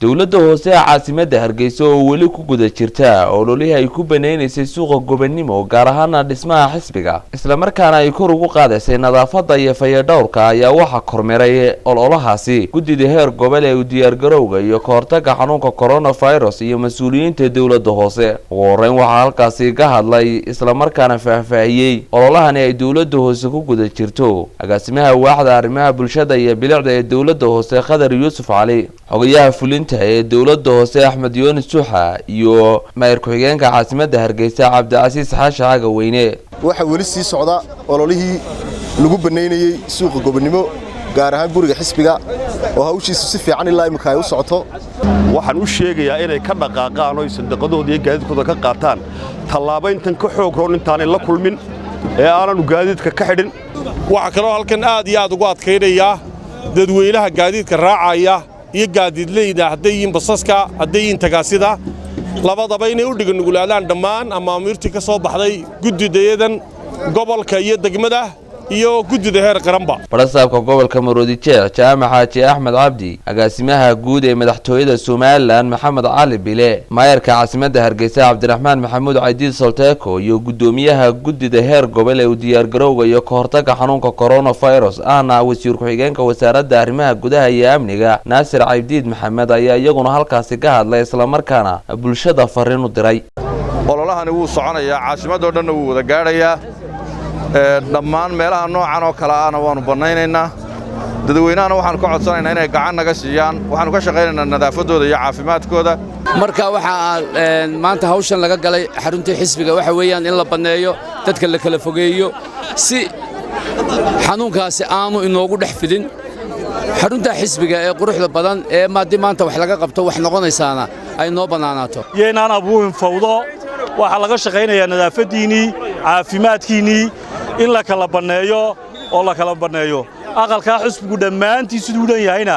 Dowladda hoose ee caasimadda Hargeysa oo weli ku guda jirta ololihii ay ku baneynaysay suuqa Gobonimo, gaar ahaana dhismaha xisbiga, islamarkaana ay kor ugu qaadaysay nadaafadda iyo fayadhowrka, ayaa waxaa kormeeray ololahaasi guddida heer gobol ee u diyaargarowga iyo kahortaga xanuunka coronavirus iyo mas-uuliyiinta dowladda hoose. Ugu horeyn waxaa halkaasi ka hadlay islamarkaana faahfaahiyey ololahani ay dowladda hoose ku guda jirto agaasimaha waaxda arrimaha bulshada iyo bilicda ee dowladda hoose, Khadar Yuusuf Cali, xogayaha fulinta ee dowladda hoose, Axmed Yoonis Juxa, iyo maayir ku-xigeenka caasimadda Hargeysa, Cabdicasiis Xaashi Cagaweyne. Waxaa weli sii socda ololihii lagu bannaynayey suuqa Gobonnimo, gaar ahaan guriga xisbiga, oo hawshiisu si fiican ilaa imminka ay u socoto. Waxaan u sheegayaa inay ka dhaqaaqaan oo ay sandaqadooda iyo gaadiidkooda ka qaataan tallaabo intan ka xoog roon intaanay la kulmin ee aananu gaadiidka ka xidhin. Waxaa kaloo halkan aad iyo aad ugu adkaynayaa dadweynaha gaadiidka raacaya iyo gaadiidleyda, hadday yihiin basaska, hadday yihiin tagaasida, labadaba inay u dhiganugulaadaan dhammaan amaamiirtii ka soo baxday guddidayadan gobolka iyo degmada iyo guddida heer qaranba. Barasaabka gobolka Maroodi Jeex, Jaamac Xaaji Axmed Cabdi, agaasimaha guud ee madaxtooyada Somaliland, Maxamed Cali Bile, maayarka caasimadda Hargeysa, Cabdiraxmaan Maxamuud Cadiid Solteeko, iyo guddoomiyaha guddida heer gobol ee u diyaargarowga iyo kahortaga xanuunka coronavirus, ahna wasiir ku-xigeenka wasaaradda arrimaha gudaha iyo amniga, Naasir Cabdiid Maxamed, ayaa iyaguna halkaasi ka hadlay islamarkaana bulshada fariin u diray. Ololahani wuu soconayaa, caasimadoo dhanna wuu wada gaadhayaa. Dhammaan meelaha noocan oo kale ahna waannu bannaynaynaa. Dadweynahana waxaannu ka codsanaynaa inay gacan naga siiyaan. Waxaannu ka shaqaynaynaa nadaafaddooda iyo caafimaadkooda. Marka waxaa maanta hawshan laga galay xaruntii xisbiga waxa weeyaan in la banneeyo, dadka la kala fogeeyo, si xanuunkaasi aanu inoogu dhex fidin. Xarunta xisbiga ee quruxda badan ee haddii maanta wax laga qabto wax noqonaysaana ay noo bannaanaato. Yaynaan abuurin fawdo. Waxaa laga shaqaynayaa nadaafaddiinnii, caafimaadkiinnii, in la kala banneeyo oo la kala banneeyo. Aqalkaa xisbigu dhammaantii siduu dhan yahayna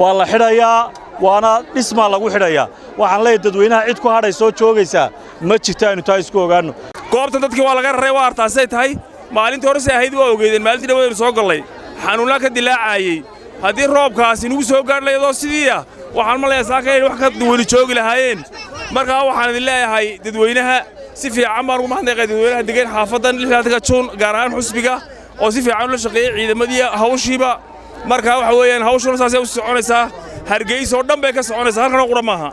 waa la xidhayaa, waana dhismaa lagu xidhayaa. Waxaan leeyahay dadweynaha, cid ku hadhay soo joogaysaa ma jirto, aynu taa isku ogaanno. Goobtan dadkii waa laga raray, waa artaasay tahay. Maalintii hore say ahayd waa ogeydeen. Maalintii dhawadaynu soo gallay xanuunnaa ka dilaacaayey. Haddii roobkaasi nugu soo gaadh layadoo sidii ah, waxaan malayaa saaka inay wax ka duwani joogi lahaayeen. Markaa waxaan idin leeyahay dadweynaha, si fiican baan ugu mahadnaqay dadweynaha degan xaafaddan 16-ka Juun, gaar ahaan xusbiga, oo si fiican ula shaqeeyey ciidamadii hawshiiba. Markaa waxa weeyaan hawshuna saasay u soconaysaa. Hargeysa oo dhan bay ka soconaysaa, halkanoo qura maaha.